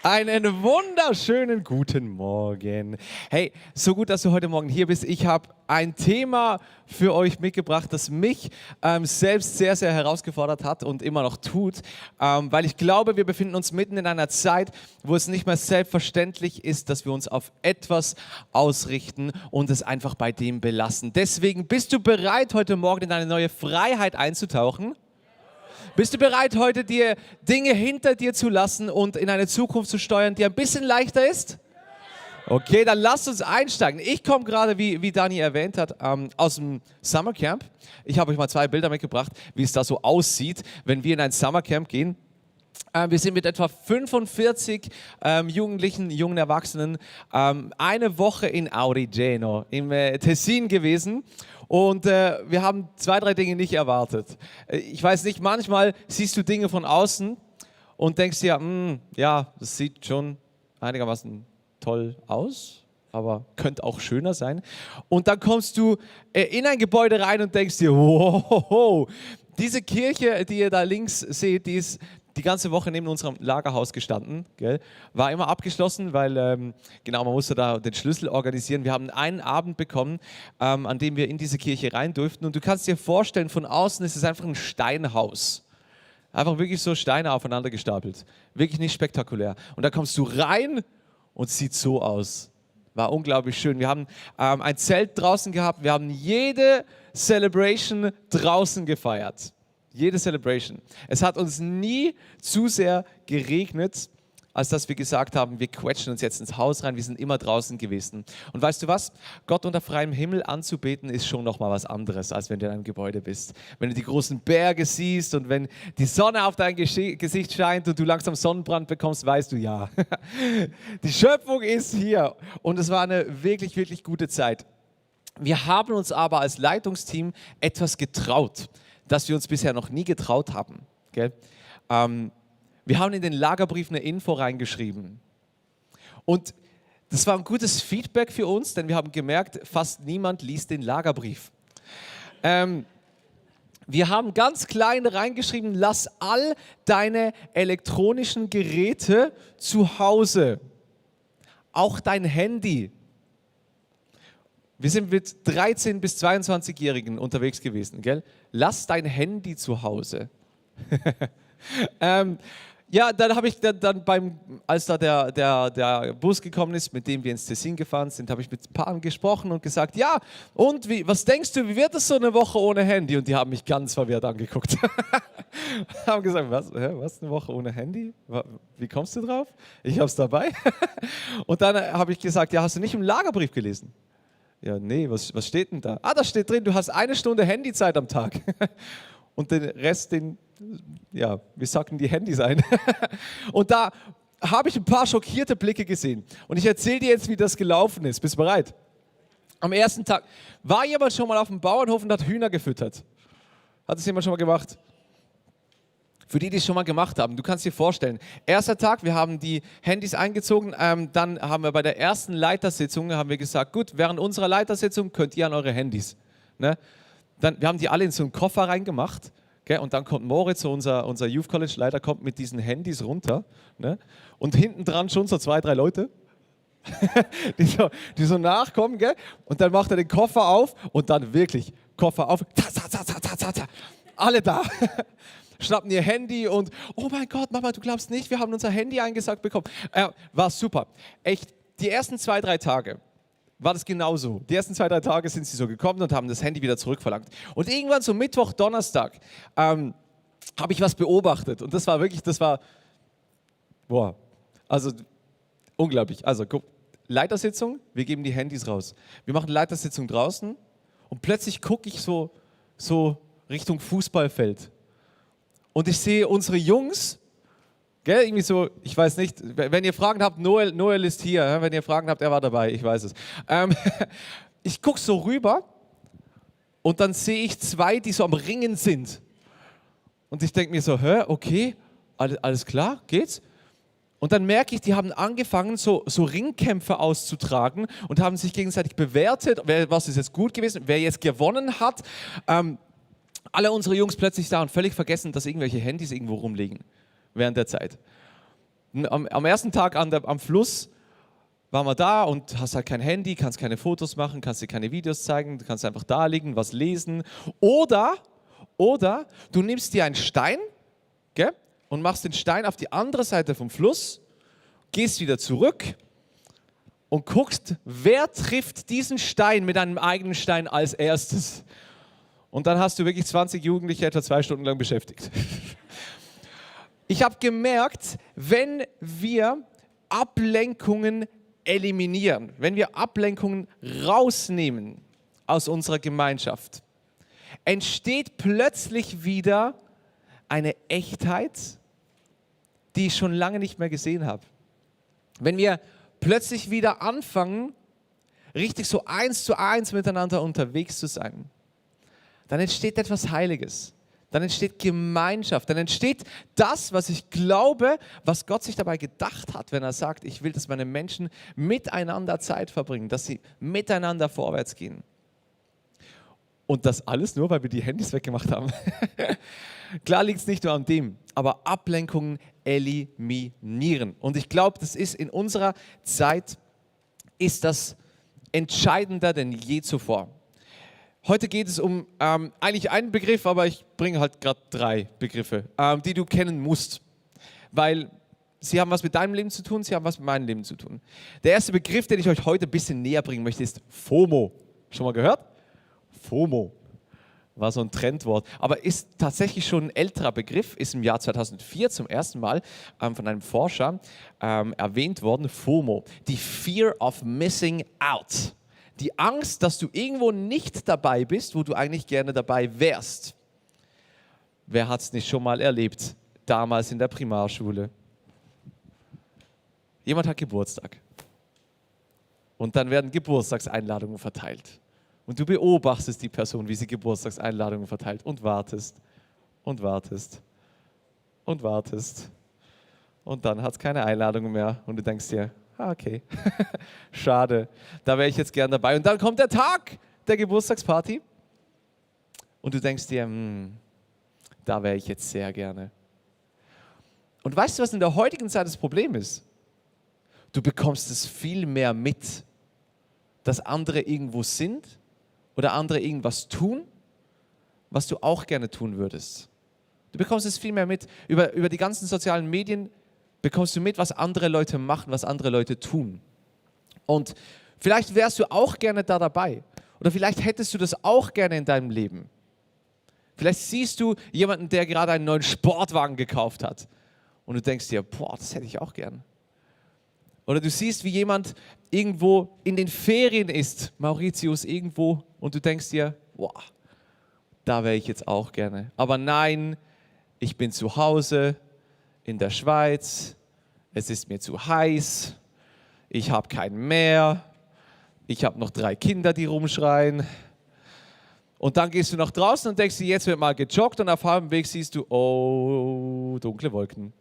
Einen wunderschönen guten Morgen. Hey, so gut, dass du heute Morgen hier bist. Ich habe ein Thema für euch mitgebracht, das mich selbst sehr, sehr herausgefordert hat und immer noch tut, weil ich glaube, wir befinden uns mitten in einer Zeit, wo es nicht mehr selbstverständlich ist, dass wir uns auf etwas ausrichten und es einfach bei dem belassen. Deswegen bist du bereit, heute Morgen in eine neue Freiheit einzutauchen? Bist du bereit, heute dir Dinge hinter dir zu lassen und in eine Zukunft zu steuern, die ein bisschen leichter ist? Okay, dann lasst uns einsteigen. Ich komme gerade, wie Dani erwähnt hat, aus dem Summercamp. Ich habe euch mal 2 Bilder mitgebracht, wie es da so aussieht, wenn wir in ein Summercamp gehen. Wir sind mit etwa 45 Jugendlichen, jungen Erwachsenen eine Woche in Aurigeno im Tessin gewesen. Und wir haben 2, 3 Dinge nicht erwartet. Ich weiß nicht, manchmal siehst du Dinge von außen und denkst dir, ja, das sieht schon einigermaßen toll aus, aber könnte auch schöner sein. Und dann kommst du in ein Gebäude rein und denkst dir, wow, diese Kirche, die ihr da links seht, die ist die ganze Woche neben unserem Lagerhaus gestanden, gell? War immer abgeschlossen, weil man musste da den Schlüssel organisieren. Wir haben einen Abend bekommen, an dem wir in diese Kirche rein durften. Und du kannst dir vorstellen, von außen ist es einfach ein Steinhaus. Einfach wirklich so Steine aufeinander gestapelt. Wirklich nicht spektakulär. Und da kommst du rein und es sieht so aus. War unglaublich schön. Wir haben ein Zelt draußen gehabt. Wir haben jede Celebration draußen gefeiert. Jede Celebration. Es hat uns nie zu sehr geregnet, als dass wir gesagt haben, wir quetschen uns jetzt ins Haus rein, wir sind immer draußen gewesen. Und weißt du was? Gott unter freiem Himmel anzubeten ist schon nochmal was anderes, als wenn du in einem Gebäude bist. Wenn du die großen Berge siehst und wenn die Sonne auf dein Gesicht scheint und du langsam Sonnenbrand bekommst, weißt du, ja, die Schöpfung ist hier. Und es war eine wirklich, wirklich gute Zeit. Wir haben uns aber als Leitungsteam etwas getraut, das wir uns bisher noch nie getraut haben. Gell? Wir haben in den Lagerbrief eine Info reingeschrieben. Und das war ein gutes Feedback für uns, denn wir haben gemerkt, fast niemand liest den Lagerbrief. Wir haben ganz klein reingeschrieben, lass all deine elektronischen Geräte zu Hause, auch dein Handy. Wir sind mit 13- bis 22-Jährigen unterwegs gewesen, gell? Lass dein Handy zu Hause. Ja, dann habe ich als da der Bus gekommen ist, mit dem wir ins Tessin gefahren sind, habe ich mit ein paar gesprochen und gesagt, ja, und was denkst du, wie wird es so eine Woche ohne Handy? Und die haben mich ganz verwirrt angeguckt. Haben gesagt, was, eine Woche ohne Handy? Wie kommst du drauf? Ich habe es dabei. Und dann habe ich gesagt, ja, hast du nicht im Lagerbrief gelesen? Ja, nee, was steht denn da? Da steht drin, du hast 1 Stunde Handyzeit am Tag. Und den Rest, wir sacken die Handys ein. Und da habe ich ein paar schockierte Blicke gesehen. Und ich erzähle dir jetzt, wie das gelaufen ist. Bist du bereit? Am ersten Tag, war jemand schon mal auf dem Bauernhof und hat Hühner gefüttert? Hat das jemand schon mal gemacht? Für die es schon mal gemacht haben, du kannst dir vorstellen, erster Tag, wir haben die Handys eingezogen, dann haben wir bei der ersten Leitersitzung haben wir gesagt, gut, während unserer Leitersitzung könnt ihr an eure Handys. Ne? Wir haben die alle in so einen Koffer reingemacht, gell? Und dann kommt Moritz, so unser Youth College Leiter, kommt mit diesen Handys runter, ne? Und hinten dran schon so 2, 3 Leute, die so nachkommen, gell? Und dann macht er den Koffer auf und dann wirklich Koffer auf, alle da. Schnappen ihr Handy und, oh mein Gott, Mama, du glaubst nicht, wir haben unser Handy eingesackt bekommen. War super. Echt, die ersten 2, 3 Tage war das genauso. Die ersten 2, 3 Tage sind sie so gekommen und haben das Handy wieder zurückverlangt. Und irgendwann so Mittwoch, Donnerstag habe ich was beobachtet. Und das war, also unglaublich. Also guck, Leitersitzung, wir geben die Handys raus. Wir machen Leitersitzung draußen und plötzlich gucke ich so Richtung Fußballfeld. Und ich sehe unsere Jungs, gell, irgendwie so, ich weiß nicht, wenn ihr Fragen habt, Noel ist hier, wenn ihr Fragen habt, er war dabei, ich weiß es. Ich gucke so rüber und dann sehe ich 2, die so am Ringen sind. Und ich denke mir so, okay, alles klar, geht's? Und dann merke ich, die haben angefangen, so Ringkämpfe auszutragen und haben sich gegenseitig bewertet, was ist jetzt gut gewesen, wer jetzt gewonnen hat. Alle unsere Jungs plötzlich da und völlig vergessen, dass irgendwelche Handys irgendwo rumliegen während der Zeit. Am ersten Tag am Fluss waren wir da und hast halt kein Handy, kannst keine Fotos machen, kannst dir keine Videos zeigen, du kannst einfach da liegen, was lesen. Oder du nimmst dir einen Stein, gell, und machst den Stein auf die andere Seite vom Fluss, gehst wieder zurück und guckst, wer trifft diesen Stein mit einem eigenen Stein als erstes. Und dann hast du wirklich 20 Jugendliche etwa 2 Stunden lang beschäftigt. Ich habe gemerkt, wenn wir Ablenkungen eliminieren, wenn wir Ablenkungen rausnehmen aus unserer Gemeinschaft, entsteht plötzlich wieder eine Echtheit, die ich schon lange nicht mehr gesehen habe. Wenn wir plötzlich wieder anfangen, richtig so 1:1 miteinander unterwegs zu sein, dann entsteht etwas Heiliges. Dann entsteht Gemeinschaft. Dann entsteht das, was ich glaube, was Gott sich dabei gedacht hat, wenn er sagt, ich will, dass meine Menschen miteinander Zeit verbringen, dass sie miteinander vorwärts gehen. Und das alles nur, weil wir die Handys weggemacht haben. Klar liegt es nicht nur an dem, aber Ablenkungen eliminieren. Und ich glaube, das ist in unserer Zeit, ist das entscheidender denn je zuvor. Heute geht es um eigentlich einen Begriff, aber ich bringe halt gerade 3 Begriffe, die du kennen musst, weil sie haben was mit deinem Leben zu tun, sie haben was mit meinem Leben zu tun. Der erste Begriff, den ich euch heute ein bisschen näher bringen möchte, ist FOMO. Schon mal gehört? FOMO war so ein Trendwort, aber ist tatsächlich schon ein älterer Begriff, ist im Jahr 2004 zum ersten Mal von einem Forscher erwähnt worden, FOMO, die Fear of Missing Out. Die Angst, dass du irgendwo nicht dabei bist, wo du eigentlich gerne dabei wärst. Wer hat es nicht schon mal erlebt, damals in der Primarschule? Jemand hat Geburtstag. Und dann werden Geburtstagseinladungen verteilt. Und du beobachtest die Person, wie sie Geburtstagseinladungen verteilt und wartest und wartest und wartest. Und dann hat es keine Einladungen mehr und du denkst dir, okay, schade, da wäre ich jetzt gern dabei. Und dann kommt der Tag der Geburtstagsparty und du denkst dir, da wäre ich jetzt sehr gerne. Und weißt du, was in der heutigen Zeit das Problem ist? Du bekommst es viel mehr mit, dass andere irgendwo sind oder andere irgendwas tun, was du auch gerne tun würdest. Du bekommst es viel mehr mit. Über die ganzen sozialen Medien bekommst du mit, was andere Leute machen, was andere Leute tun. Und vielleicht wärst du auch gerne da dabei. Oder vielleicht hättest du das auch gerne in deinem Leben. Vielleicht siehst du jemanden, der gerade einen neuen Sportwagen gekauft hat. Und du denkst dir, boah, das hätte ich auch gern. Oder du siehst, wie jemand irgendwo in den Ferien ist, Mauritius irgendwo, und du denkst dir, boah, da wäre ich jetzt auch gerne. Aber nein, ich bin zu Hause in der Schweiz, es ist mir zu heiß, ich habe kein Meer, ich habe noch 3 Kinder, die rumschreien. Und dann gehst du nach draußen und denkst dir, jetzt wird mal gejoggt und auf halbem Weg siehst du, oh, dunkle Wolken.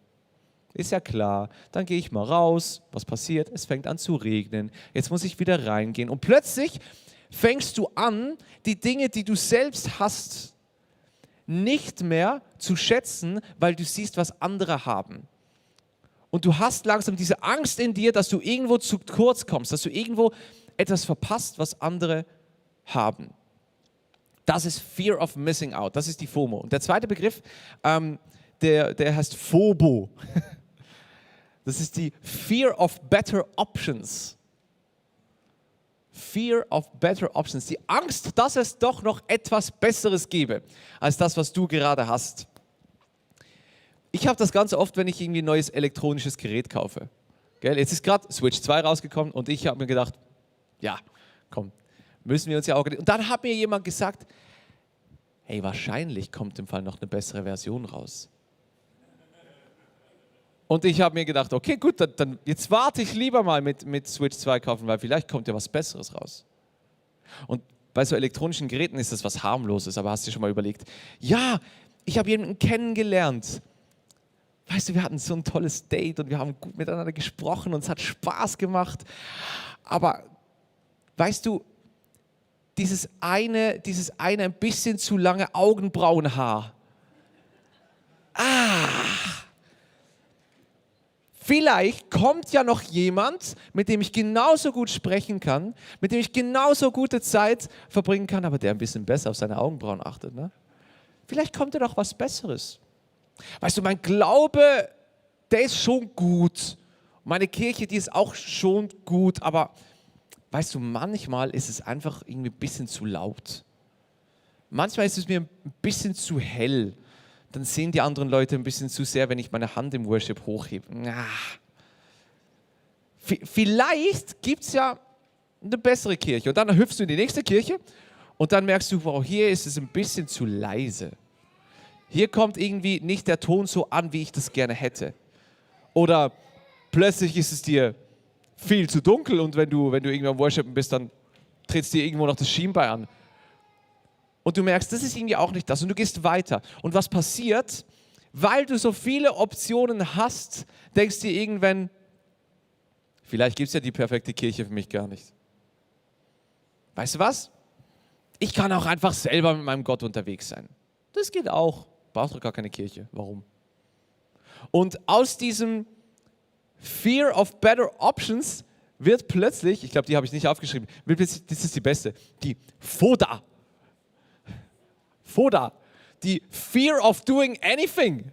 Ist ja klar, dann gehe ich mal raus, was passiert? Es fängt an zu regnen, jetzt muss ich wieder reingehen. Und plötzlich fängst du an, die Dinge, die du selbst hast, nicht mehr zu schätzen, weil du siehst, was andere haben. Und du hast langsam diese Angst in dir, dass du irgendwo zu kurz kommst, dass du irgendwo etwas verpasst, was andere haben. Das ist Fear of Missing Out, das ist die FOMO. Und der zweite Begriff, der heißt FOBO. Das ist die Fear of Better Options. Fear of Better Options. Die Angst, dass es doch noch etwas Besseres gäbe, als das, was du gerade hast. Ich habe das ganz oft, wenn ich irgendwie ein neues elektronisches Gerät kaufe. Gell? Jetzt ist gerade Switch 2 rausgekommen und ich habe mir gedacht, ja, komm, müssen wir uns ja auch... Und dann hat mir jemand gesagt, hey, wahrscheinlich kommt im Fall noch eine bessere Version raus. Und ich habe mir gedacht, okay, gut, dann jetzt warte ich lieber mal mit Switch 2 kaufen, weil vielleicht kommt ja was Besseres raus. Und bei so elektronischen Geräten ist das was Harmloses, aber hast du dir schon mal überlegt, ja, ich habe jemanden kennengelernt. Weißt du, wir hatten so ein tolles Date und wir haben gut miteinander gesprochen und es hat Spaß gemacht. Aber weißt du, dieses eine ein bisschen zu lange Augenbrauenhaar. Vielleicht kommt ja noch jemand, mit dem ich genauso gut sprechen kann, mit dem ich genauso gute Zeit verbringen kann, aber der ein bisschen besser auf seine Augenbrauen achtet. Ne? Vielleicht kommt ja noch was Besseres. Weißt du, mein Glaube, der ist schon gut. Meine Kirche, die ist auch schon gut, aber weißt du, manchmal ist es einfach irgendwie ein bisschen zu laut. Manchmal ist es mir ein bisschen zu hell. Dann sehen die anderen Leute ein bisschen zu sehr, wenn ich meine Hand im Worship hochhebe. Vielleicht gibt es ja eine bessere Kirche. Und dann hüpfst du in die nächste Kirche und dann merkst du, wow, hier ist es ein bisschen zu leise. Hier kommt irgendwie nicht der Ton so an, wie ich das gerne hätte. Oder plötzlich ist es dir viel zu dunkel und wenn du irgendwo am Worshipen bist, dann trittst dir irgendwo noch das Schienbein an. Und du merkst, das ist irgendwie auch nicht das. Und du gehst weiter. Und was passiert? Weil du so viele Optionen hast, denkst du dir irgendwann, vielleicht gibt es ja die perfekte Kirche für mich gar nicht. Weißt du was? Ich kann auch einfach selber mit meinem Gott unterwegs sein. Das geht auch. Brauchst doch gar keine Kirche. Warum? Und aus diesem Fear of Better Options wird plötzlich, ich glaube, die habe ich nicht aufgeschrieben, das ist die beste, die FODA. FODA, die Fear of Doing Anything.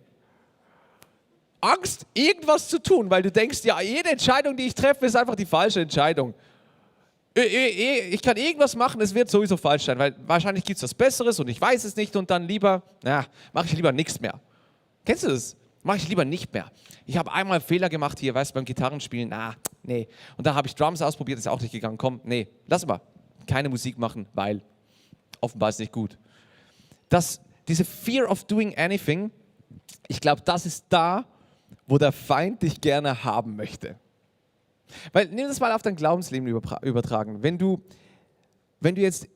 Angst, irgendwas zu tun, weil du denkst, ja, jede Entscheidung, die ich treffe, ist einfach die falsche Entscheidung. Ich kann irgendwas machen, es wird sowieso falsch sein, weil wahrscheinlich gibt es was Besseres und ich weiß es nicht und dann mache ich lieber nichts mehr. Kennst du das? Mache ich lieber nicht mehr. Ich habe einmal einen Fehler gemacht hier, weißt du, beim Gitarrenspielen, nee. Und da habe ich Drums ausprobiert, ist auch nicht gegangen. Komm, nee, lass mal. Keine Musik machen, weil offenbar ist es nicht gut. Diese Fear of Doing Anything, ich glaube, das ist da, wo der Feind dich gerne haben möchte. Weil, nimm das mal auf dein Glaubensleben übertragen. Wenn du jetzt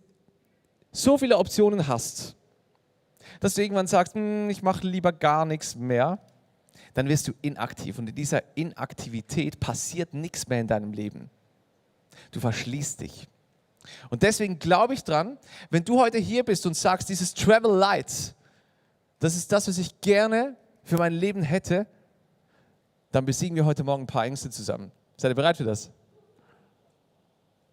so viele Optionen hast, dass du irgendwann sagst, ich mache lieber gar nichts mehr, dann wirst du inaktiv. Und in dieser Inaktivität passiert nichts mehr in deinem Leben. Du verschließt dich. Und deswegen glaube ich dran, wenn du heute hier bist und sagst, dieses Travel Light, das ist das, was ich gerne für mein Leben hätte, dann besiegen wir heute Morgen ein paar Ängste zusammen. Seid ihr bereit für das?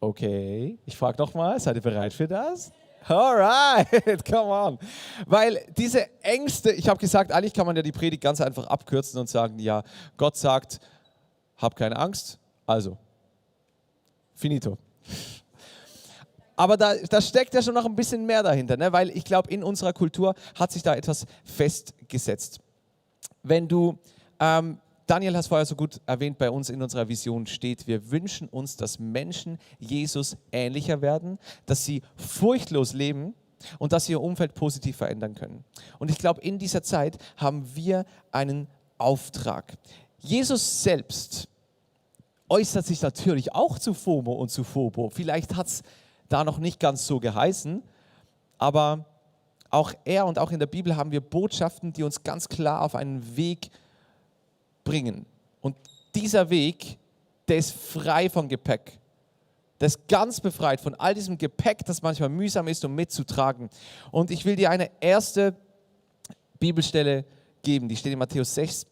Okay, ich frage nochmal, seid ihr bereit für das? Alright, come on. Weil diese Ängste, ich habe gesagt, eigentlich kann man ja die Predigt ganz einfach abkürzen und sagen, ja, Gott sagt, hab keine Angst, also, finito. Aber da steckt ja schon noch ein bisschen mehr dahinter, ne? Weil ich glaube, in unserer Kultur hat sich da etwas festgesetzt. Wenn du, Daniel hat es vorher so gut erwähnt, bei uns in unserer Vision steht, wir wünschen uns, dass Menschen Jesus ähnlicher werden, dass sie furchtlos leben und dass sie ihr Umfeld positiv verändern können. Und ich glaube, in dieser Zeit haben wir einen Auftrag. Jesus selbst äußert sich natürlich auch zu FOMO und zu FOBO. Vielleicht hat es da noch nicht ganz so geheißen, aber auch er und auch in der Bibel haben wir Botschaften, die uns ganz klar auf einen Weg bringen. Und dieser Weg, der ist frei von Gepäck. Der ist ganz befreit von all diesem Gepäck, das manchmal mühsam ist, um mitzutragen. Und ich will dir eine erste Bibelstelle geben, die steht in Matthäus 6,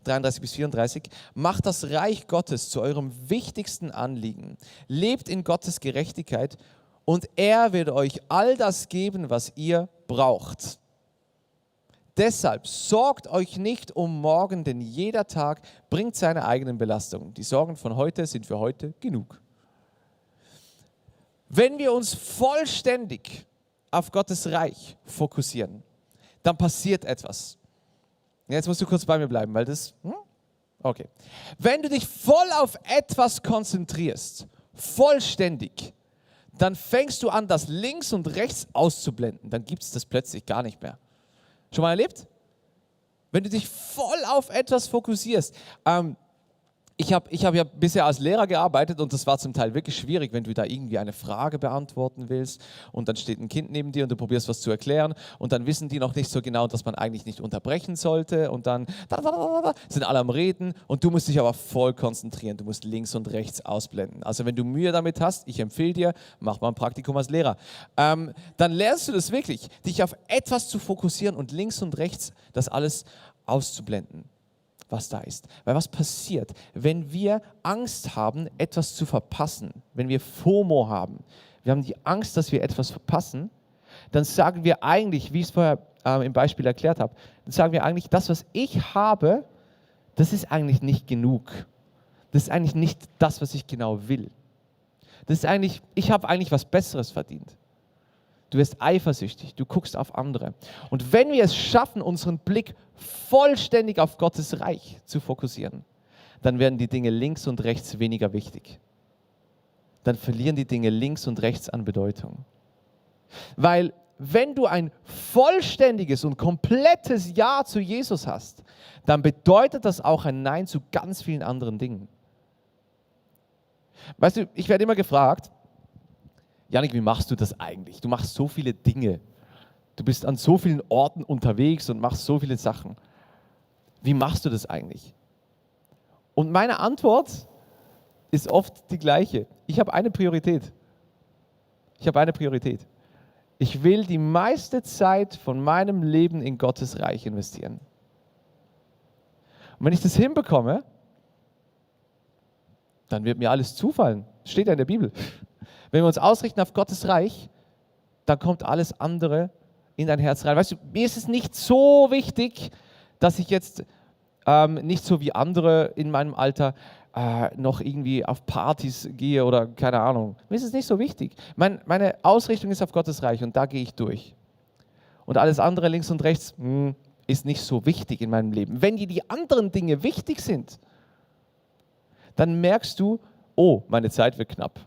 33 bis 34. Macht das Reich Gottes zu eurem wichtigsten Anliegen. Lebt in Gottes Gerechtigkeit und er wird euch all das geben, was ihr braucht. Deshalb sorgt euch nicht um morgen, denn jeder Tag bringt seine eigenen Belastungen. Die Sorgen von heute sind für heute genug. Wenn wir uns vollständig auf Gottes Reich fokussieren, dann passiert etwas. Jetzt musst du kurz bei mir bleiben, weil das... Okay. Wenn du dich voll auf etwas konzentrierst, vollständig, dann fängst du an, das links und rechts auszublenden. Dann gibt es das plötzlich gar nicht mehr. Schon mal erlebt? Wenn du dich voll auf etwas fokussierst. Ich hab ja bisher als Lehrer gearbeitet und das war zum Teil wirklich schwierig, wenn du da irgendwie eine Frage beantworten willst und dann steht ein Kind neben dir und du probierst was zu erklären und dann wissen die noch nicht so genau, dass man eigentlich nicht unterbrechen sollte und dann sind alle am Reden und du musst dich aber voll konzentrieren, du musst links und rechts ausblenden. Also wenn du Mühe damit hast, ich empfehle dir, mach mal ein Praktikum als Lehrer. Dann lernst du das wirklich, dich auf etwas zu fokussieren und links und rechts das alles auszublenden. was da ist. Weil was passiert, wenn wir Angst haben, etwas zu verpassen, wenn wir FOMO haben, wir haben die Angst, dass wir etwas verpassen, dann sagen wir eigentlich, wie ich es vorher im Beispiel erklärt habe, dann sagen wir eigentlich, das, was ich habe, das ist eigentlich nicht genug. Das ist eigentlich nicht das, was ich genau will. Das ist eigentlich, ich habe eigentlich was Besseres verdient. Du wirst eifersüchtig, du guckst auf andere. Und wenn wir es schaffen, unseren Blick vollständig auf Gottes Reich zu fokussieren, dann werden die Dinge links und rechts weniger wichtig. Dann verlieren die Dinge links und rechts an Bedeutung. Weil wenn du ein vollständiges und komplettes Ja zu Jesus hast, dann bedeutet das auch ein Nein zu ganz vielen anderen Dingen. Weißt du, ich werde immer gefragt, Janik, wie machst du das eigentlich? Du machst so viele Dinge. Du bist an so vielen Orten unterwegs und machst so viele Sachen. Wie machst du das eigentlich? Und meine Antwort ist oft die gleiche. Ich habe eine Priorität. Ich will die meiste Zeit von meinem Leben in Gottes Reich investieren. Und wenn ich das hinbekomme, dann wird mir alles zufallen. Das steht ja in der Bibel. Wenn wir uns ausrichten auf Gottes Reich, dann kommt alles andere in dein Herz rein. Weißt du, mir ist es nicht so wichtig, dass ich jetzt nicht so wie andere in meinem Alter noch irgendwie auf Partys gehe oder keine Ahnung. Mir ist es nicht so wichtig. Meine Ausrichtung ist auf Gottes Reich und da gehe ich durch. Und alles andere links und rechts ist nicht so wichtig in meinem Leben. Wenn dir die anderen Dinge wichtig sind, dann merkst du, oh, meine Zeit wird knapp.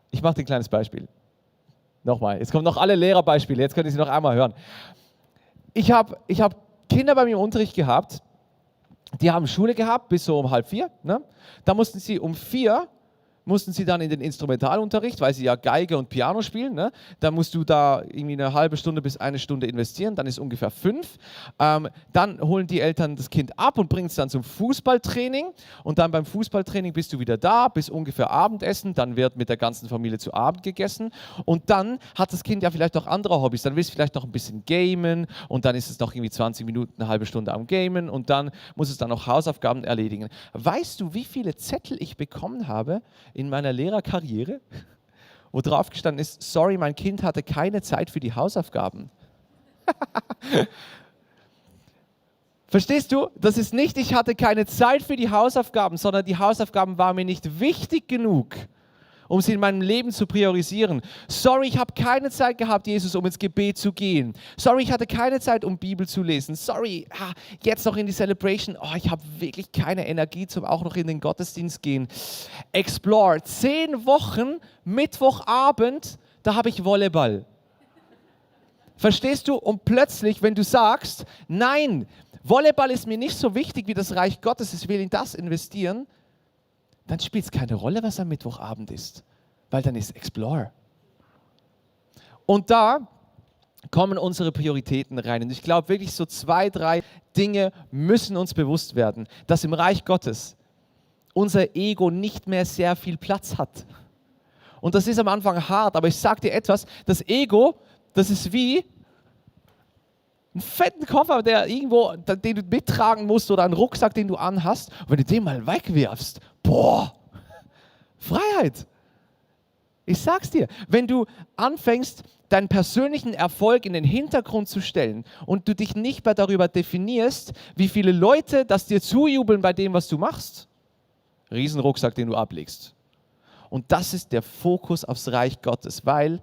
Ich mache dir ein kleines Beispiel. Nochmal, jetzt kommen noch alle Lehrerbeispiele, jetzt könnt ihr sie noch einmal hören. Ich hab Kinder bei mir im Unterricht gehabt, die haben Schule gehabt bis so um 3:30. Ne? Da mussten sie um 4 dann in den Instrumentalunterricht, weil sie ja Geige und Piano spielen. Ne? Da musst du da irgendwie eine halbe Stunde bis eine Stunde investieren, dann ist ungefähr 5. Dann holen die Eltern das Kind ab und bringen es dann zum Fußballtraining und dann beim Fußballtraining bist du wieder da, bis ungefähr Abendessen, dann wird mit der ganzen Familie zu Abend gegessen und dann hat das Kind ja vielleicht noch andere Hobbys, dann willst du vielleicht noch ein bisschen gamen und dann ist es noch irgendwie 20 Minuten, eine halbe Stunde am Gamen und dann muss es dann noch Hausaufgaben erledigen. Weißt du, wie viele Zettel ich bekommen habe in meiner Lehrerkarriere, wo drauf gestanden ist, sorry, mein Kind hatte keine Zeit für die Hausaufgaben. Verstehst du? Das ist nicht, ich hatte keine Zeit für die Hausaufgaben, sondern die Hausaufgaben waren mir nicht wichtig genug, um sie in meinem Leben zu priorisieren. Sorry, ich habe keine Zeit gehabt, Jesus, um ins Gebet zu gehen. Sorry, ich hatte keine Zeit, um Bibel zu lesen. Sorry, jetzt noch in die Celebration. Oh, ich habe wirklich keine Energie zum auch noch in den Gottesdienst gehen. Explore, 10 Wochen, Mittwochabend, da habe ich Volleyball. Verstehst du? Und plötzlich, wenn du sagst, nein, Volleyball ist mir nicht so wichtig wie das Reich Gottes, ich will in das investieren, dann spielt es keine Rolle, was am Mittwochabend ist, weil dann ist Explore. Und da kommen unsere Prioritäten rein. Und ich glaube wirklich, so 2, 3 Dinge müssen uns bewusst werden, dass im Reich Gottes unser Ego nicht mehr sehr viel Platz hat. Und das ist am Anfang hart, aber ich sage dir etwas, das Ego, das ist wie einen fetten Koffer, den du mittragen musst oder einen Rucksack, den du anhast. Und wenn du den mal wegwirfst, boah, Freiheit. Ich sag's dir, wenn du anfängst, deinen persönlichen Erfolg in den Hintergrund zu stellen und du dich nicht mehr darüber definierst, wie viele Leute das dir zujubeln bei dem, was du machst, Riesenrucksack, den du ablegst. Und das ist der Fokus aufs Reich Gottes, weil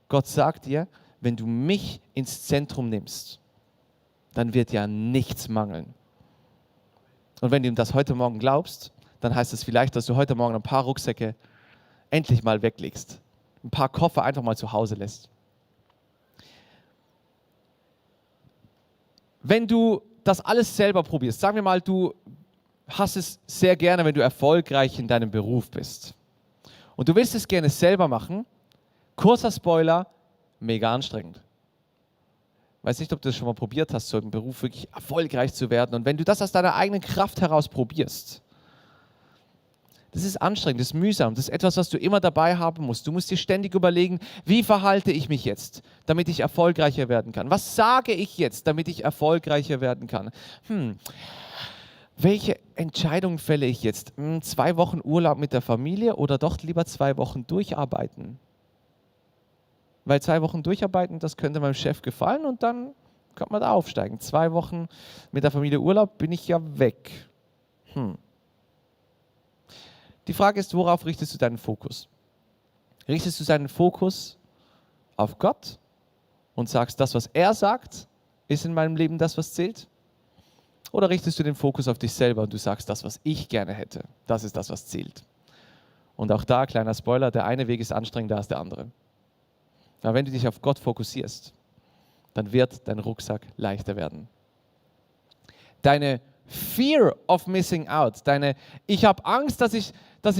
Gott sagt dir, wenn du mich ins Zentrum nimmst, dann wird ja nichts mangeln. Und wenn du ihm das heute Morgen glaubst, dann heißt es vielleicht, dass du heute Morgen ein paar Rucksäcke endlich mal weglegst. Ein paar Koffer einfach mal zu Hause lässt. Wenn du das alles selber probierst, sagen wir mal, du hast es sehr gerne, wenn du erfolgreich in deinem Beruf bist. Und du willst es gerne selber machen. Kurzer Spoiler, mega anstrengend. Weiß nicht, ob du das schon mal probiert hast, so im Beruf wirklich erfolgreich zu werden. Und wenn du das aus deiner eigenen Kraft heraus probierst, das ist anstrengend, das ist mühsam, das ist etwas, was du immer dabei haben musst. Du musst dir ständig überlegen, wie verhalte ich mich jetzt, damit ich erfolgreicher werden kann? Was sage ich jetzt, damit ich erfolgreicher werden kann? welche Entscheidung fälle ich jetzt? 2 Wochen Urlaub mit der Familie oder doch lieber 2 Wochen durcharbeiten? Weil 2 Wochen durcharbeiten, das könnte meinem Chef gefallen und dann kann man da aufsteigen. 2 Wochen mit der Familie Urlaub, bin ich ja weg. Die Frage ist, worauf richtest du deinen Fokus? Richtest du deinen Fokus auf Gott und sagst, das, was er sagt, ist in meinem Leben das, was zählt? Oder richtest du den Fokus auf dich selber und du sagst, das, was ich gerne hätte, das ist das, was zählt? Und auch da, kleiner Spoiler, der eine Weg ist anstrengender als der andere. Aber wenn du dich auf Gott fokussierst, dann wird dein Rucksack leichter werden. Deine Fear of missing out, ich habe Angst, dass ich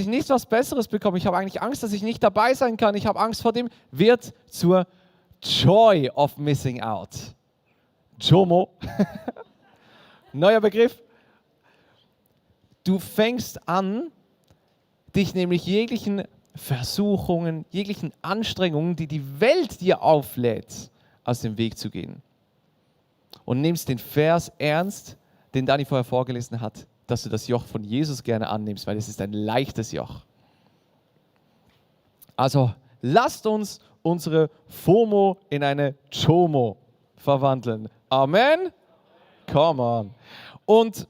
nicht was Besseres bekomme, ich habe eigentlich Angst, dass ich nicht dabei sein kann, ich habe Angst vor dem, wird zur Joy of missing out. JOMO. Neuer Begriff. Du fängst an, dich nämlich jeglichen Versuchungen, jeglichen Anstrengungen, die die Welt dir auflädt, aus dem Weg zu gehen. Und nimmst den Vers ernst, den Dani vorher vorgelesen hat, dass du das Joch von Jesus gerne annimmst, weil es ist ein leichtes Joch. Also lasst uns unsere FOMO in eine JOMO verwandeln. Amen? Come on. Und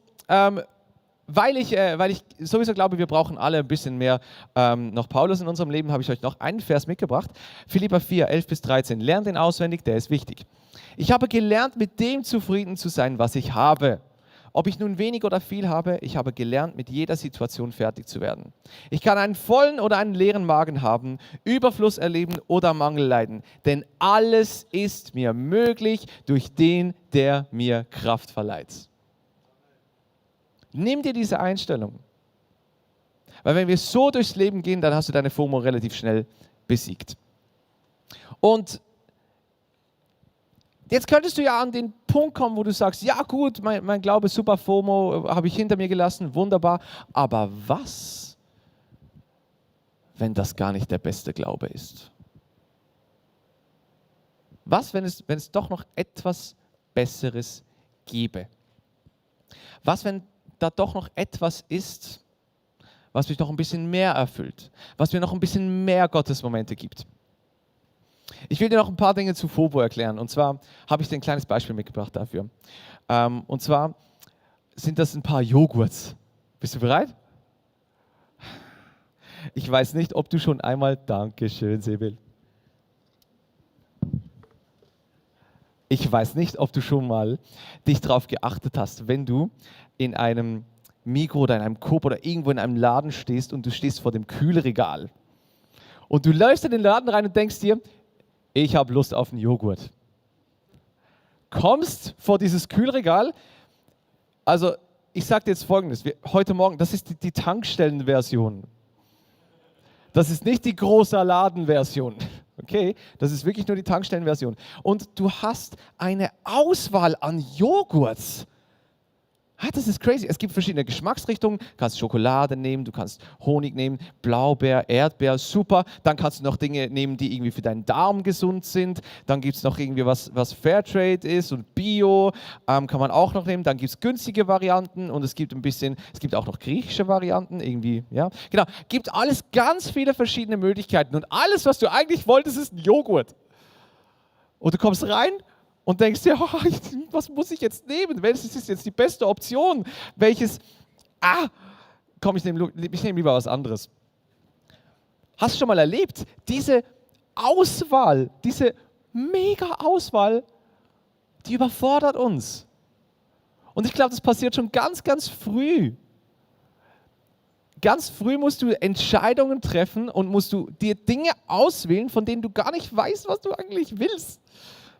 weil ich sowieso glaube, wir brauchen alle ein bisschen mehr noch Paulus in unserem Leben, habe ich euch noch einen Vers mitgebracht. Philipper 4, 11-13. Lernt den auswendig, der ist wichtig. Ich habe gelernt, mit dem zufrieden zu sein, was ich habe. Ob ich nun wenig oder viel habe, ich habe gelernt, mit jeder Situation fertig zu werden. Ich kann einen vollen oder einen leeren Magen haben, Überfluss erleben oder Mangel leiden. Denn alles ist mir möglich durch den, der mir Kraft verleiht. Nimm dir diese Einstellung. Weil wenn wir so durchs Leben gehen, dann hast du deine FOMO relativ schnell besiegt. Und jetzt könntest du ja an den Punkt kommen, wo du sagst, ja gut, mein Glaube ist super, FOMO habe ich hinter mir gelassen, wunderbar. Aber was, wenn das gar nicht der beste Glaube ist? Was, wenn es doch noch etwas Besseres gäbe? Was, wenn da doch noch etwas ist, was mich noch ein bisschen mehr erfüllt, was mir noch ein bisschen mehr Gottesmomente gibt? Ich will dir noch ein paar Dinge zu FOMO erklären. Und zwar habe ich dir ein kleines Beispiel mitgebracht dafür. Und zwar sind das ein paar Joghurts. Bist du bereit? Ich weiß nicht, ob du schon einmal, Dankeschön, Sibyl. Ich weiß nicht, ob du schon mal dich darauf geachtet hast, wenn du in einem Migros oder in einem Coop oder irgendwo in einem Laden stehst und du stehst vor dem Kühlregal. Und du läufst in den Laden rein und denkst dir, ich habe Lust auf einen Joghurt. Kommst vor dieses Kühlregal, also ich sage dir jetzt Folgendes, heute Morgen, das ist die Tankstellenversion. Das ist nicht die große Ladenversion. Okay, das ist wirklich nur die Tankstellenversion. Und du hast eine Auswahl an Joghurts. Das ist crazy. Es gibt verschiedene Geschmacksrichtungen. Du kannst Schokolade nehmen, du kannst Honig nehmen, Blaubeer, Erdbeer, super. Dann kannst du noch Dinge nehmen, die irgendwie für deinen Darm gesund sind. Dann gibt es noch irgendwie was Fairtrade ist und Bio, kann man auch noch nehmen. Dann gibt es günstige Varianten und es gibt auch noch griechische Varianten irgendwie, ja. Genau, gibt alles ganz viele verschiedene Möglichkeiten und alles, was du eigentlich wolltest, ist ein Joghurt. Und du kommst rein und denkst dir, was muss ich jetzt nehmen? Welches ist jetzt die beste Option? Komm, ich nehme lieber was anderes. Hast du schon mal erlebt, diese Auswahl, diese Mega-Auswahl, die überfordert uns. Und ich glaube, das passiert schon ganz, ganz früh. Ganz früh musst du Entscheidungen treffen und musst du dir Dinge auswählen, von denen du gar nicht weißt, was du eigentlich willst.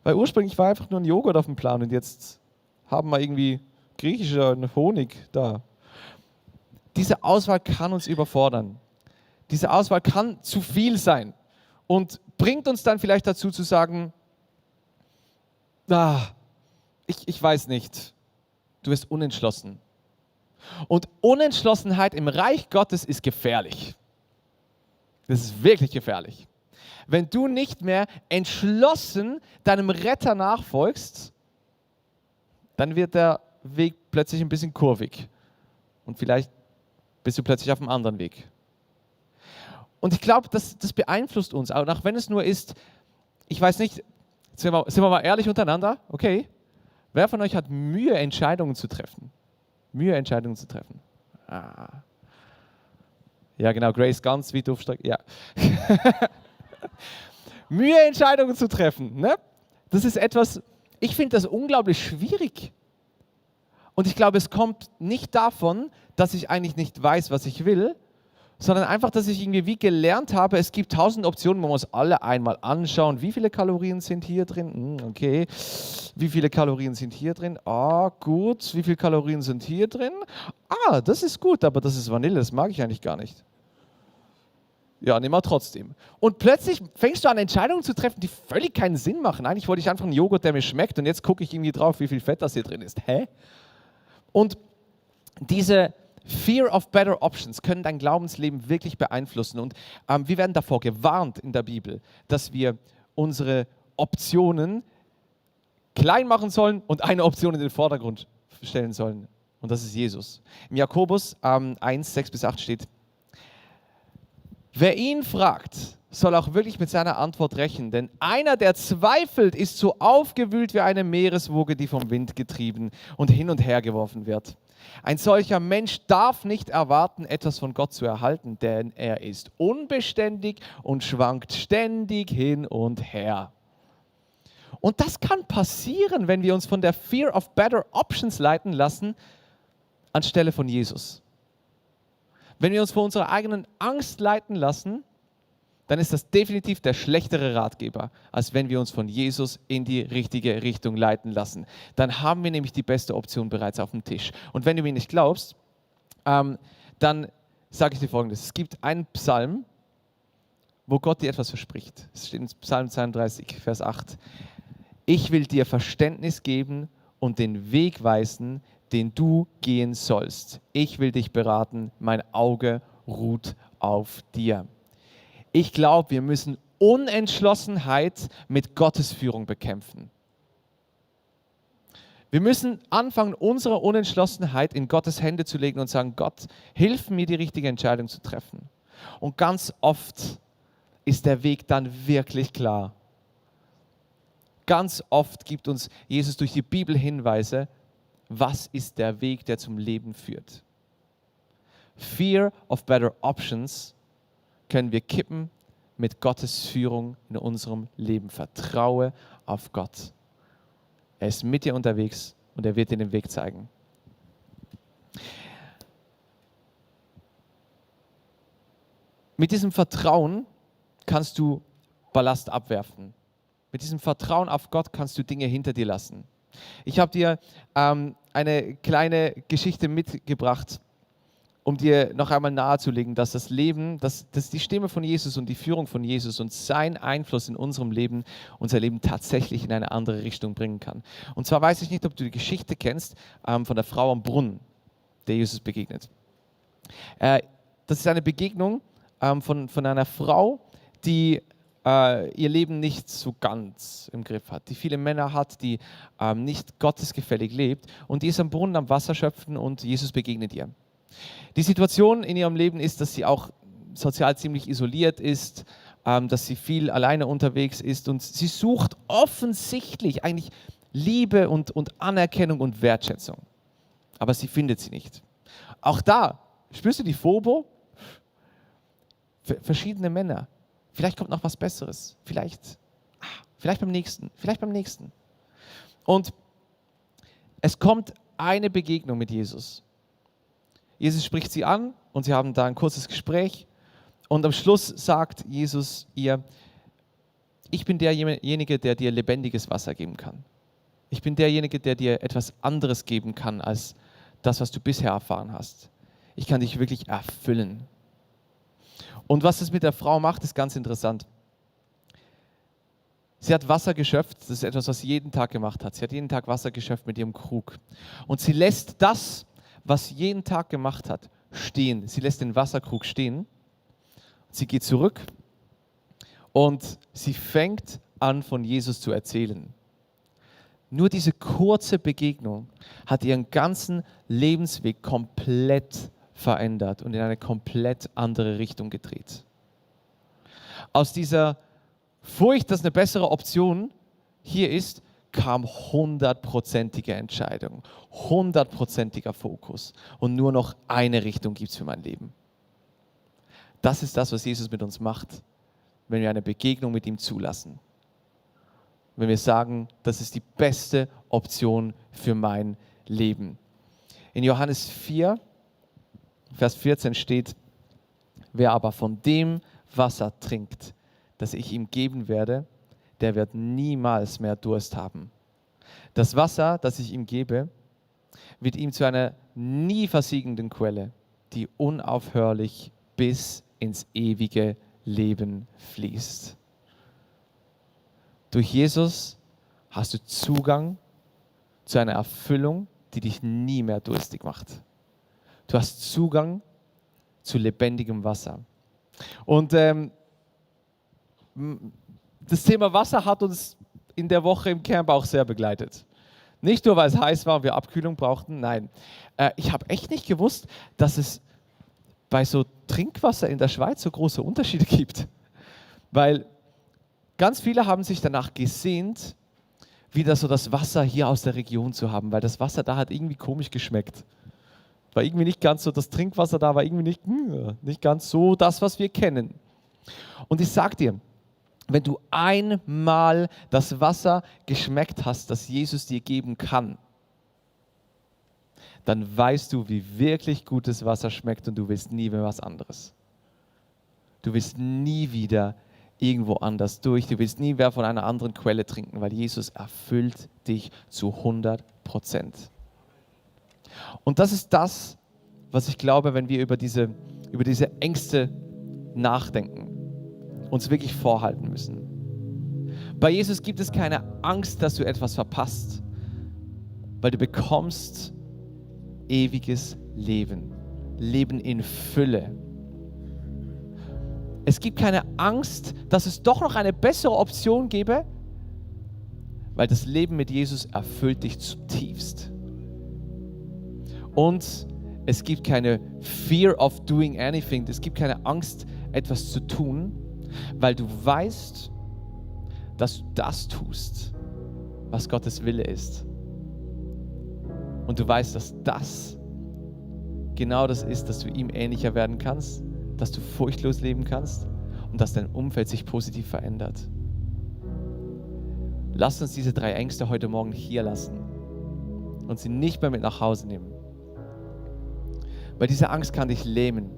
Weil ursprünglich war einfach nur ein Joghurt auf dem Plan und jetzt haben wir irgendwie griechischen Honig da. Diese Auswahl kann uns überfordern. Diese Auswahl kann zu viel sein und bringt uns dann vielleicht dazu zu sagen, ich weiß nicht, du bist unentschlossen. Und Unentschlossenheit im Reich Gottes ist gefährlich. Das ist wirklich gefährlich. Wenn du nicht mehr entschlossen deinem Retter nachfolgst, dann wird der Weg plötzlich ein bisschen kurvig. und vielleicht bist du plötzlich auf einem anderen Weg. Und ich glaube, das beeinflusst uns, auch wenn es nur ist, ich weiß nicht, sind wir mal ehrlich untereinander, okay? Wer von euch hat Mühe, Entscheidungen zu treffen? Mühe, Entscheidungen zu treffen. Ah. Ja, genau, Grace ganz wie Duftstreck. Ja. Mühe, Entscheidungen zu treffen. Ne? Das ist etwas, ich finde das unglaublich schwierig. Und ich glaube, es kommt nicht davon, dass ich eigentlich nicht weiß, was ich will, sondern einfach, dass ich irgendwie wie gelernt habe, es gibt 1000 Optionen, man muss alle einmal anschauen. Wie viele Kalorien sind hier drin? Okay. Wie viele Kalorien sind hier drin? Ah, gut. Wie viele Kalorien sind hier drin? Ah, das ist gut, aber das ist Vanille, das mag ich eigentlich gar nicht. Ja, nehmen wir trotzdem. Und plötzlich fängst du an, Entscheidungen zu treffen, die völlig keinen Sinn machen. Eigentlich wollte ich einfach einen Joghurt, der mir schmeckt, und jetzt gucke ich irgendwie drauf, wie viel Fett das hier drin ist. Hä? Und diese Fear of Better Options können dein Glaubensleben wirklich beeinflussen. Und wir werden davor gewarnt in der Bibel, dass wir unsere Optionen klein machen sollen und eine Option in den Vordergrund stellen sollen. Und das ist Jesus. Im Jakobus 1, 6 bis 8 steht: Wer ihn fragt, soll auch wirklich mit seiner Antwort rechnen, denn einer, der zweifelt, ist so aufgewühlt wie eine Meereswoge, die vom Wind getrieben und hin und her geworfen wird. Ein solcher Mensch darf nicht erwarten, etwas von Gott zu erhalten, denn er ist unbeständig und schwankt ständig hin und her. Und das kann passieren, wenn wir uns von der Fear of Better Options leiten lassen, anstelle von Jesus. Wenn wir uns von unserer eigenen Angst leiten lassen, dann ist das definitiv der schlechtere Ratgeber, als wenn wir uns von Jesus in die richtige Richtung leiten lassen. Dann haben wir nämlich die beste Option bereits auf dem Tisch. Und wenn du mir nicht glaubst, dann sage ich dir Folgendes. Es gibt einen Psalm, wo Gott dir etwas verspricht. Es steht in Psalm 32, Vers 8. Ich will dir Verständnis geben und den Weg weisen, den du gehen sollst. Ich will dich beraten, mein Auge ruht auf dir. Ich glaube, wir müssen Unentschlossenheit mit Gottes Führung bekämpfen. Wir müssen anfangen, unsere Unentschlossenheit in Gottes Hände zu legen und sagen: Gott, hilf mir, die richtige Entscheidung zu treffen. Und ganz oft ist der Weg dann wirklich klar. Ganz oft gibt uns Jesus durch die Bibel Hinweise, was ist der Weg, der zum Leben führt. Fear of Better Options können wir kippen mit Gottes Führung in unserem Leben. Vertraue auf Gott. Er ist mit dir unterwegs und er wird dir den Weg zeigen. Mit diesem Vertrauen kannst du Ballast abwerfen. Mit diesem Vertrauen auf Gott kannst du Dinge hinter dir lassen. Ich habe dir eine kleine Geschichte mitgebracht, um dir noch einmal nahezulegen, dass das Leben, dass die Stimme von Jesus und die Führung von Jesus und sein Einfluss in unserem Leben, unser Leben tatsächlich in eine andere Richtung bringen kann. Und zwar weiß ich nicht, ob du die Geschichte kennst von der Frau am Brunnen, der Jesus begegnet. Das ist eine Begegnung von einer Frau, die ihr Leben nicht so ganz im Griff hat, die viele Männer hat, die nicht gottesgefällig lebt, und die ist am Brunnen am Wasser schöpfen und Jesus begegnet ihr. Die Situation in ihrem Leben ist, dass sie auch sozial ziemlich isoliert ist, dass sie viel alleine unterwegs ist und sie sucht offensichtlich eigentlich Liebe und Anerkennung und Wertschätzung. Aber sie findet sie nicht. Auch da, spürst du die Phobo? Verschiedene Männer. Vielleicht kommt noch was Besseres. Vielleicht beim nächsten. Vielleicht beim nächsten. Und es kommt eine Begegnung mit Jesus. Jesus spricht sie an und sie haben da ein kurzes Gespräch. Und am Schluss sagt Jesus ihr: Ich bin derjenige, der dir lebendiges Wasser geben kann. Ich bin derjenige, der dir etwas anderes geben kann als das, was du bisher erfahren hast. Ich kann dich wirklich erfüllen. Und was es mit der Frau macht, ist ganz interessant. Sie hat Wasser geschöpft, das ist etwas, was sie jeden Tag gemacht hat. Sie hat jeden Tag Wasser geschöpft mit ihrem Krug. Und sie lässt das, was sie jeden Tag gemacht hat, stehen. Sie lässt den Wasserkrug stehen. Sie geht zurück und sie fängt an, von Jesus zu erzählen. Nur diese kurze Begegnung hat ihren ganzen Lebensweg komplett verändert und in eine komplett andere Richtung gedreht. Aus dieser Furcht, dass eine bessere Option hier ist, kam 100%ige Entscheidung, 100%iger Fokus und nur noch eine Richtung gibt es für mein Leben. Das ist das, was Jesus mit uns macht, wenn wir eine Begegnung mit ihm zulassen. Wenn wir sagen, das ist die beste Option für mein Leben. In Johannes 4, Vers 14 steht, wer aber von dem Wasser trinkt, das ich ihm geben werde, der wird niemals mehr Durst haben. Das Wasser, das ich ihm gebe, wird ihm zu einer nie versiegenden Quelle, die unaufhörlich bis ins ewige Leben fließt. Durch Jesus hast du Zugang zu einer Erfüllung, die dich nie mehr durstig macht. Du hast Zugang zu lebendigem Wasser. Und das Thema Wasser hat uns in der Woche im Camp auch sehr begleitet. Nicht nur, weil es heiß war und wir Abkühlung brauchten, nein. Ich habe echt nicht gewusst, dass es bei so Trinkwasser in der Schweiz so große Unterschiede gibt. Weil ganz viele haben sich danach gesehnt, wieder so das Wasser hier aus der Region zu haben, weil das Wasser da hat irgendwie komisch geschmeckt. War irgendwie nicht ganz so, das Trinkwasser da war irgendwie nicht ganz so das, was wir kennen. Und ich sag dir, wenn du einmal das Wasser geschmeckt hast, das Jesus dir geben kann, dann weißt du, wie wirklich gutes Wasser schmeckt und du willst nie mehr was anderes. Du willst nie wieder irgendwo anders durch, du willst nie mehr von einer anderen Quelle trinken, weil Jesus erfüllt dich zu 100%. Und das ist das, was ich glaube, wenn wir über diese Ängste nachdenken, uns wirklich vorhalten müssen. Bei Jesus gibt es keine Angst, dass du etwas verpasst, weil du bekommst ewiges Leben, Leben in Fülle. Es gibt keine Angst, dass es doch noch eine bessere Option gäbe, weil das Leben mit Jesus erfüllt dich zutiefst. Und es gibt keine Fear of doing anything, es gibt keine Angst, etwas zu tun, weil du weißt, dass du das tust, was Gottes Wille ist. Und du weißt, dass das genau das ist, dass du ihm ähnlicher werden kannst, dass du furchtlos leben kannst und dass dein Umfeld sich positiv verändert. Lass uns diese 3 Ängste heute Morgen hier lassen und sie nicht mehr mit nach Hause nehmen. Weil diese Angst kann dich lähmen.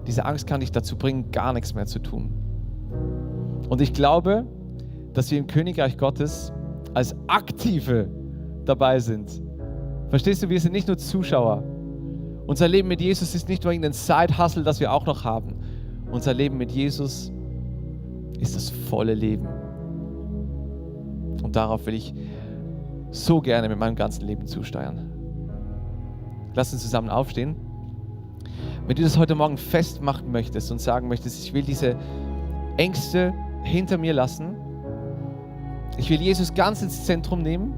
Diese Angst kann dich dazu bringen, gar nichts mehr zu tun. Und ich glaube, dass wir im Königreich Gottes als Aktive dabei sind. Verstehst du, wir sind nicht nur Zuschauer. Unser Leben mit Jesus ist nicht nur irgendein Side-Hustle, das wir auch noch haben. Unser Leben mit Jesus ist das volle Leben. Und darauf will ich so gerne mit meinem ganzen Leben zusteuern. Lass uns zusammen aufstehen. Wenn du das heute Morgen festmachen möchtest und sagen möchtest, ich will diese Ängste hinter mir lassen, ich will Jesus ganz ins Zentrum nehmen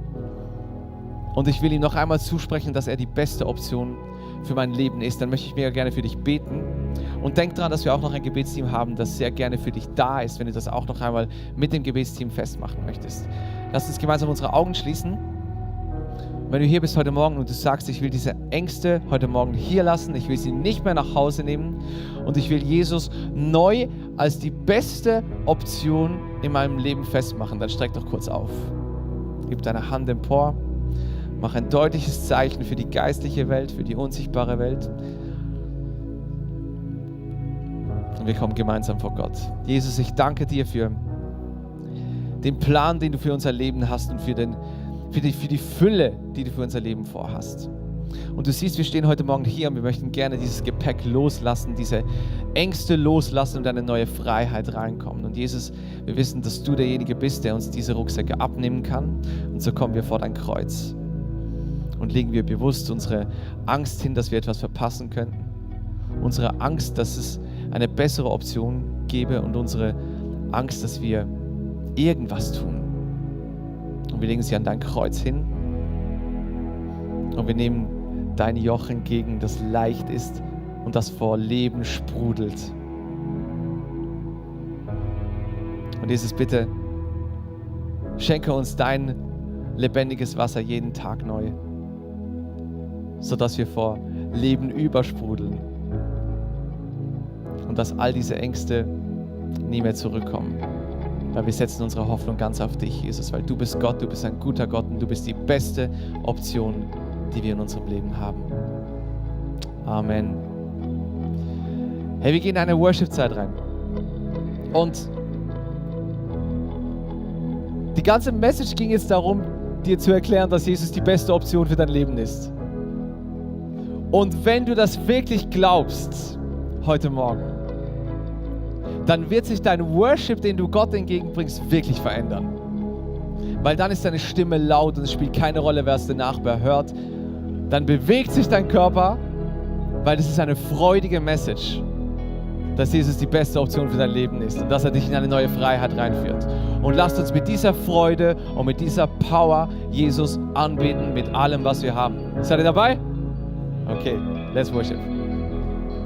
und ich will ihm noch einmal zusprechen, dass er die beste Option für mein Leben ist, dann möchte ich mega gerne für dich beten. Und denk daran, dass wir auch noch ein Gebetsteam haben, das sehr gerne für dich da ist, wenn du das auch noch einmal mit dem Gebetsteam festmachen möchtest. Lass uns gemeinsam unsere Augen schließen. Wenn du hier bist heute Morgen und du sagst, ich will diese Ängste heute Morgen hier lassen, ich will sie nicht mehr nach Hause nehmen und ich will Jesus neu als die beste Option in meinem Leben festmachen, dann streck doch kurz auf. Gib deine Hand empor, mach ein deutliches Zeichen für die geistliche Welt, für die unsichtbare Welt. Und wir kommen gemeinsam vor Gott. Jesus, ich danke dir für den Plan, den du für unser Leben hast und für die Fülle, die du für unser Leben vorhast. Und du siehst, wir stehen heute Morgen hier und wir möchten gerne dieses Gepäck loslassen, diese Ängste loslassen und eine neue Freiheit reinkommen. Und Jesus, wir wissen, dass du derjenige bist, der uns diese Rucksäcke abnehmen kann. Und so kommen wir vor dein Kreuz und legen wir bewusst unsere Angst hin, dass wir etwas verpassen könnten. Unsere Angst, dass es eine bessere Option gäbe und unsere Angst, dass wir irgendwas tun, Und wir legen sie an dein Kreuz hin. Und wir nehmen dein Joch entgegen, das leicht ist und das vor Leben sprudelt. Und Jesus, bitte, schenke uns dein lebendiges Wasser jeden Tag neu, sodass wir vor Leben übersprudeln und dass all diese Ängste nie mehr zurückkommen. Weil wir setzen unsere Hoffnung ganz auf dich, Jesus, weil du bist Gott, du bist ein guter Gott und du bist die beste Option, die wir in unserem Leben haben. Amen. Hey, wir gehen in eine Worship-Zeit rein. Und die ganze Message ging jetzt darum, dir zu erklären, dass Jesus die beste Option für dein Leben ist. Und wenn du das wirklich glaubst, heute Morgen, dann wird sich dein Worship, den du Gott entgegenbringst, wirklich verändern. Weil dann ist deine Stimme laut und es spielt keine Rolle, wer es der Nachbar hört. Dann bewegt sich dein Körper, weil das ist eine freudige Message, dass Jesus die beste Option für dein Leben ist und dass er dich in eine neue Freiheit reinführt. Und lasst uns mit dieser Freude und mit dieser Power Jesus anbeten mit allem, was wir haben. Seid ihr dabei? Okay, let's worship.